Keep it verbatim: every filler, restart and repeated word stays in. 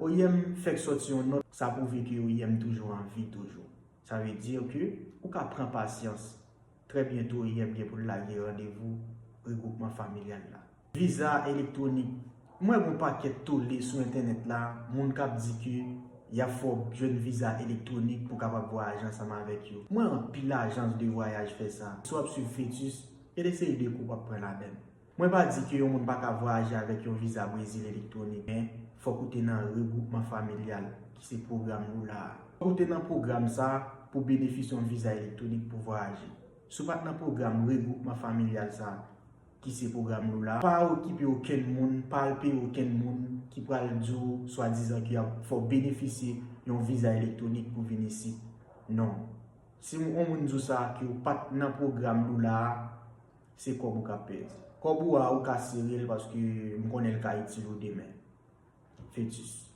O I M fèk sòti yon nòt, sa pwouve ke O I M toujou an vi toujou. Sa vle di ke ou ka pran pasyans. Trè byento O I M gen pou l lage randevou regwoupman familyal la. Viza elektwonik. Mwen wè gon pakèt tole sou entènèt la, moun k ap di ke y ap fè w jwenn viza elektwonik pou w kapab vwayaje ansanm avèk yo. Mwen wè anpil ajans de vwayaj fè sa. Si w ap swiv Fetus, gen de seri de kou w ap pran ladan l. Mwen pa di ke yon moun pa ka vwayaje avèk yon viza Brezil elektwonik, men fòk ou te nan regwoupman familyal, ki se pwogram Lula a. Fòk ou te nan pwogram sa pou benefisye yon viza elektwonik pou vwayaje. Si w pa t nan pwogram regwoupman familyal sa, ki se pwogram Lula, pa okipe okenn moun, pa al peye okenn moun ki pral di w swadizan ke y ap fè w benefisye yon viza elektwonik pou vin isit. Non. Si yon moun di w sa, ke w pa t nan pwogram Lula a, se kòb ou k ap pèdi. Kòb ou a, ou ka sere l paske m konnen l ka itil ou demen. Fetus.